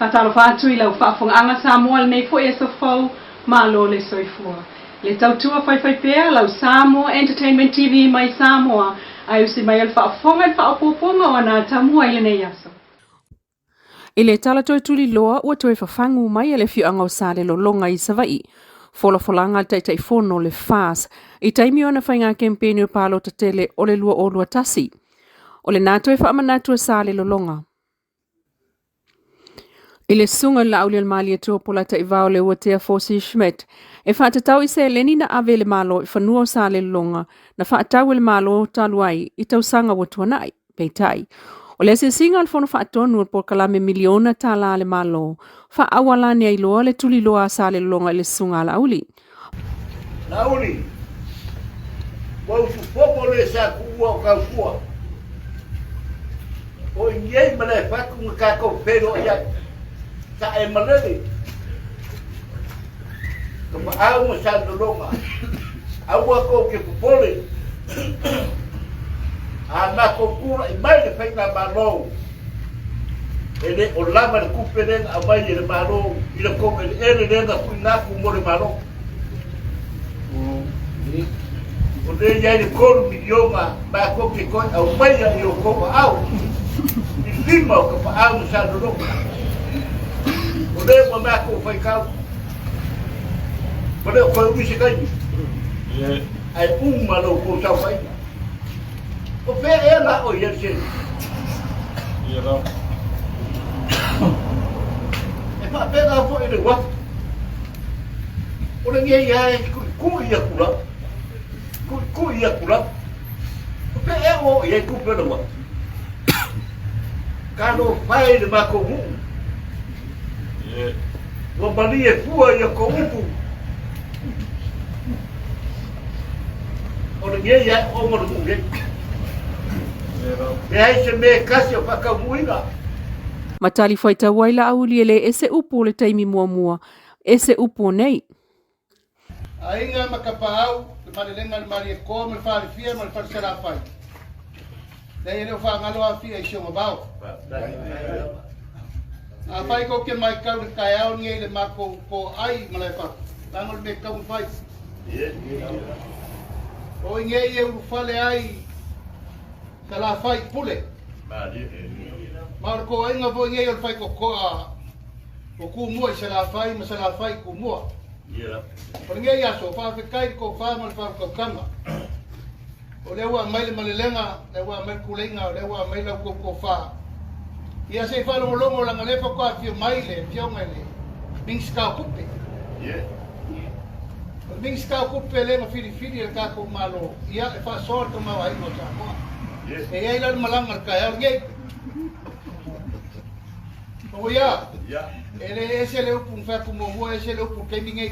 Faatalofa atu i lau faafofogaaga Samoa i lenei foi aso fou, malo le soifua. Le tautua faifaipea lau Samoa Entertainment TV mai Samoa ae usi mai o le faafofoga i le faaopoopoga o ana atamua i lenei aso. I le tala toe tuliloa ua toe fafagu mai e le afioaga o Salelologa i Savaii folafolaga a le Taitaifono o le FAS i taimi o ana faiga kempeni o palota tele o le 2021. O lena toe faamanatu a Salelologa. I le susuga i le Laaulialemalietoa Polataivao Leuatea Fosi Schmidt e faatatau i seleni na ave e le Malo i fanua o Salelologa na faatau e le Malo talu ai i tausaga ua tuanai. Peitai, o le asiasiga a le Fono Faatonu o le polokalame miliona tala a le Malo, faaauala ane ai loa le tuliloa a Salelologa i le susuga a Laauli. Laauli, ua usufono le sa tuua o Taupua. O i nei ma le fatu na tatou feiloai ai. Sa e malele. Ka maau ma Salelologa. Aua tou te popole. A matou tulai mai le faigamalo, e le o lava le tupe lea na aumai e le Malo i le tou eleele lea na tuuina atu mo le Malo. O lea e i ai le $3 miliona matou te toe aumaia i o tou aao i lima o Tapaau ma Salelologa. O lea ua matou faitau, ua le o toe umi se taimi, ae uma lo outou saofaiga. O fea ea la o i ai le seleni? E faapena foi le uafu. O lenei lava e tuitui atu lava, tuitui atu lava. O fea ea ua oo i ai tupe o le uafu? Talofa e i le matou nuu. Ua malie fua i a tou upu. O lenei lava e omo le nuu nei. Leai se mea e tasi o faataunuuina. Ma talifuaitau ai Laauli e le ese upu o le taimi muamua, ese upu o nei. Aiga ma Kapaau, le Malelega le Malietoa ma le Falefia ma le Falesalafai. Leai e le o faagalo Afia i si ona vao. Afai kou te maitau i le taeao lenei i le matou toai i Malaefatu, leaga o le mea e tatau ona fai. O i nei e ulufale ai Salafai i Pule. Ma o le toaiga foi nei o le faitotoa o Tumua i Salafai ma Salafai i Tumua. O lenei aso, faafetai i le tofa ma le faautautaga. O lea ua aumai le malelega, lea ua aumai le tuleiga, o lea ua aumai la outou tofa. Ia se i faalogologo leaga o lea faatoa afio mai le Afioga i le Minisita o Tupe. O le Minisita o Tupe lea na filifili e le tatou Malo, ia e faasoa le tamaoaiga o Samoa. E i ai la le malaga i le taeao lenei. O ia, e le ese le upu na fai atu muamua, ese le upu i le taimi nei.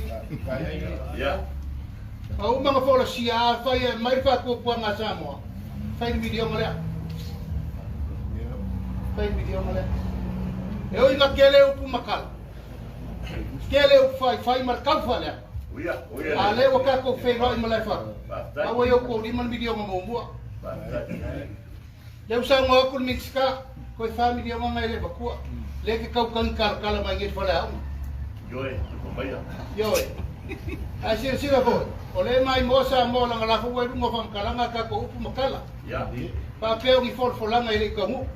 A uma na folasia, afai e aumai le faatuatuaga a Samoa, fai le miliona lea. Fai le miliona lea. E ui na tele upu ma tala, tele upu faifai ma le tau faaleaga. A lea ua tatou feiloai ma Laefatu, a ua i outou lima le miliona muamua. Lea ua saunoa atu le Minisita, toe $4 miliona na e le avatua. Lea e te tau tagi talatala mai nei i le faleaoga. Ioe, maia. Ioe. Ae silasila foi, o lea e maimoa Samoa leaga la foi ua i luga o faamatalaga a tatou upu ma tala. Faapea o ni folafolaga e le i taunuu.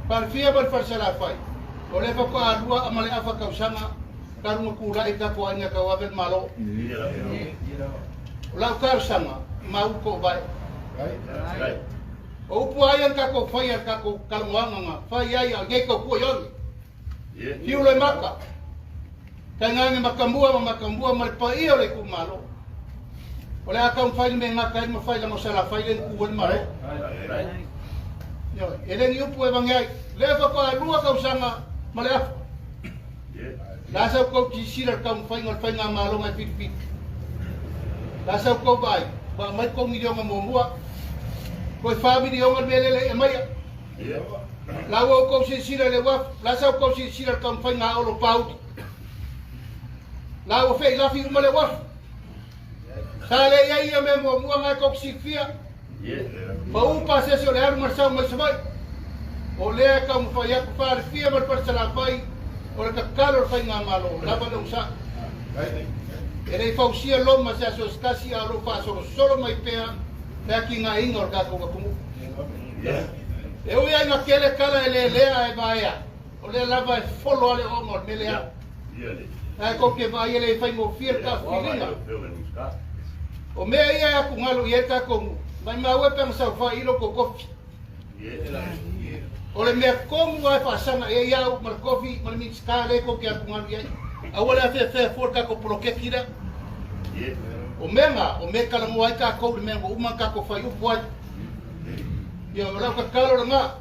Palefia ma le Falesalafai, o lea faatoa lua ma le afa tausaga talu ona tulai le tatou aiga e tauave le Malo. O lau talosaga, mau toovae. O upu lava ia na tatou faia i le tatou talanoaga na fai ai a o nei tautua i oge. Fiu le maka, tainane Matamua ma Matamua ma le paia o le itumalo. O le a taumafai le mea e gata ai le mafai leaga o Salafai lea na tu ai le Malo. Ioe, e le ni upu e avane ai. Lea faatoa lua tausaga ma le afa. La sa outou silasila i le taumafaiga o le faigamalo nai Filipini. La sa outou vaai, ua aumai le tou miliona muamua, toe $4 miliona le mea lea le i aumaia. La ua outou silasila i le uafu, la sa outou silasila i le taumafaiga a Olo Pauli. La ua feilafi uma le uafu. Sa le i ai ia mea muamua ngai tou te silafia. Pau pasese o le alu ma le sau mai Savaii. O lea e taumafai atu faalefia ma le Fale Salafai o le tatalo a le Faigamalo, lava le onosai. E le i fausia Roma i se aso se tasi, a o lo o faasolosolo mai pea le atinaeina o le tatou atunuu. E ui lava ina tele tala e lelea ae vaea, o lea lava e folo lava le ooga o le mea lea. Ae tou te vaai e le faigofie le taafiliga. O mea ia e atugalu i ai le tatou nuu, maimau e pe ana saofai i lo outou tofi. O le mea tonu lava e faasaga i ai au ma le tofi ma le Minisita lea tou te atugalu i ai. Aua le afeafea fua le tatou poloketi lea. O mea na, o mea e talanoa ai tatou i le mea ua uma ona tatou fai upu ai. Ia, o lau tatalo lena,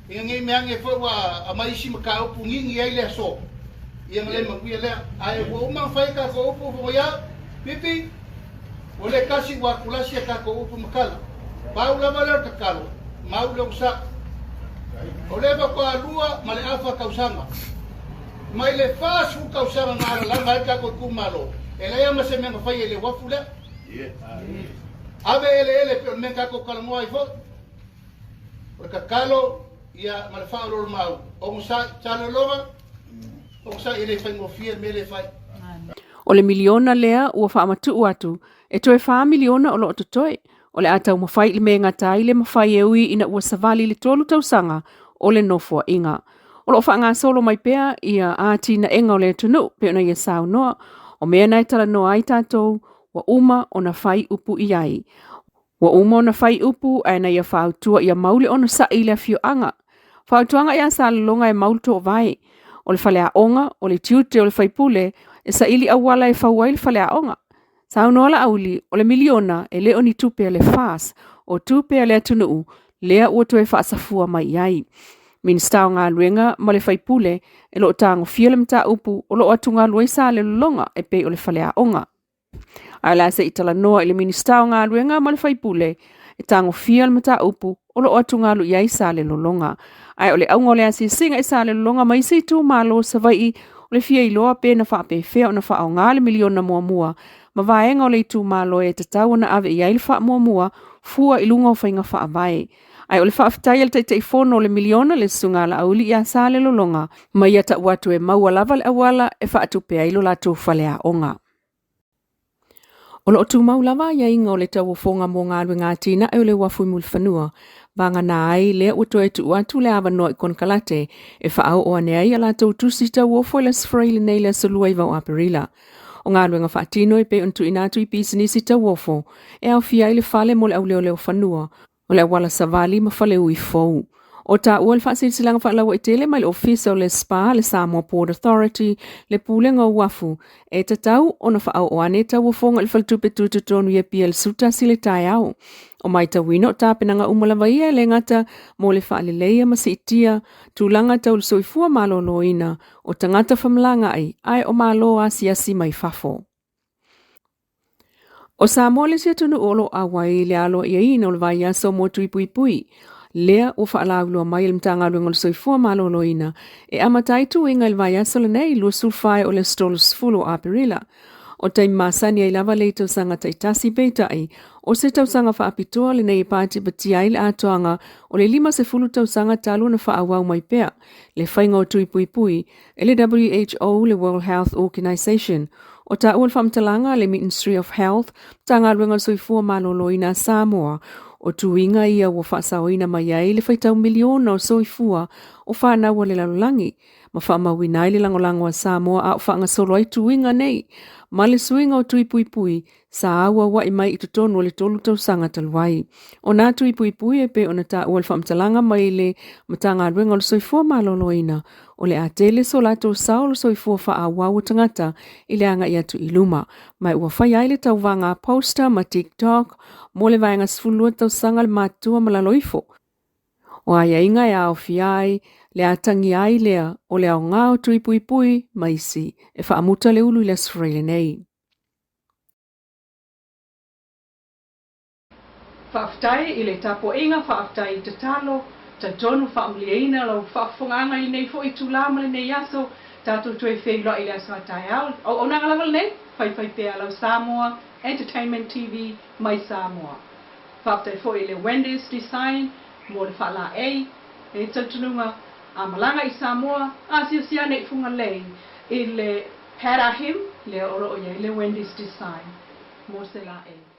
ina ne i mea ane foi ua aumai isi mataupu nini ai le aso, ia ona le manuia lea. Ae ua uma ona fai a tatou upu, Fofoga Pipi, Ua le tasi ua atulasi a tatou upu ma tala. Pau lava lea o le tatalo, mau le onosai. O lea faatoa lua ma le afa tausaga. Mai le 40 tausaga na alalaga ai le tatou itumalo, e leai lava ma se mea na faia i le uafu lea. Ave eleele pei o le mea na tatou talanoa ai foi. O le tatalo ia ma le faaoloolomaau, onosai, Salelologa, onosai e le faigofie le mea lea e fai. O le miliona lea ua faamatuu atu, e toe $4 miliona o lo o totoe. O le a taumafai i le mea e gata ai le mafai e ui ina ua savali le tolu tausaga o le nofoaiga. O lo o faagasolo mai pea ia atinaega o le atunuu pei ona ia saunoa, o mea na e talanoa ai tatou ua uma ona fai upu i ai. Ua uma ona fai upu ae na ia fautua ia mau le onosai i le afioaga. Fautuaga ia Salelologa e mau le toovae. O le faleaoga, o le tiute o le faipule e saili auala e fau ai le faleaoga. Saunoa Laauli, o le miliona e le o ni tupe a le FAS, o tupe a le atunuu lea ua toe faasafua mai i ai. Minisita o Galuega ma le faipule e lo o tagofia le mataupu o lo o atugalu ai Salelologa e pei o le faleaoga. Ae o le a se i talanoa i le Minisita o Galuega ma le Faipule e tagofia le mataupu o lo o atugalu i ai Salelologa. Ae o le auga o le asiasiga i Salelologa ma isi itumalo o Savaii o le fia iloa pe na faapefea ona faaaoga le miliona muamua ma vaega o le itumalo e tatau ona ave i ai le faamuamua fua i luga o faiga faavae. Ae o le faafetai a le Taitaifono o le miliona le Susuga Laauli ia Salelologa ma ia tau atu e maua lava le auala e faatupe ai lo latou faleaoga. O lo o tumau lava aiaiga o le tauofoga mo galuega atinae o le uafu i Mulifanua, vagana ai lea ua toe tuu atu le avanoa i konekarate e faaoo ane ai a latou tusi tauofo i le Aso Faraile nei le aso 29 o Aperila. O galuega faatino e pei ona tuuina atu i pisinisi tauofo e aofia ai le fale mo le auleoleo fanua, o le auala savali ma faleui fou. O taua le faasilasilaga faalauaitele mai le Ofisa o le SPA, le Samoa Port Authority, le Pulega o Uafu, e tatau ona faaoo ane tauofoga i le Faletupe Tutotonu i Apia i le 11 i le taeao. O maitauina o tapenaga uma lava ia e le gata mo le faaleleia ma siitia tulaga tau le soifua maloloina o tagata femalagaai ae o Malo asiasi mai fafo. O Samoa le isi atunuu o lo o auai i le aloaiaina o le vaiaso mo Tui Puipui, lea ua faalauiloa mai e le Matagaluega o le Soifua Maloloina e amata ai tuiga i le vaiaso lenei 24 o le aso 30 o Aperila. O taimi masani ai lava le tausaga taitasi peitai, o se tausaga faapitoa lenei e patipatia ai le atoaga o le 50 tausaga talu ona faaauau mai pea le faiga o tui puipui e le WHO, le World Health Organization. O taua le faamatalaga a le Ministry of Health, Matagaluega o le Soifua Maloloina a Samoa, o tuiga ia ua faasaoina mai ai le faitau miliona o soifua o fanau a le lalolagi, ma faamauina ai le lagolago a Samoa a o faagasolo ai tuiga nei ma le suiga o tui puipui sa auauai mai i totonu o le tolu tausaga talu ai. O nā tui puipui e pei ona taua le faamatalaga mai le Matagaluega o le Soifua Maloloina, o le a tele so latou sao o le soifua faaauau o tagata i le agai atu i luma, ma ua fai ai le tauvaga poster ma TikTok mo le vaega 12 tausaga le matutua ma lalo ifo. O aiaiga e aofia ai le atagia ai lea o le aoga o tui puipui ma isi e faamuta le ulu i le Aso Faraile nei. Faafetai i le tapuaiga, faafetai i tatalo, talitonu faamalieina lau faafofogaaga i lenei foi itula ma lenei aso, tatou toe feiloai i le aso a taeao. Auaunaga lava lenei, faifai pea lau Samoa Entertainment TV mai Samoa. Faafetai foi i le Wendy's Design mo le faalaei. E talitonuga, a malaga i Samoa, asiasi ane i Fugalei i le Pat Ah Him, lea o lo o i ai le Wendy's Design mo se laei.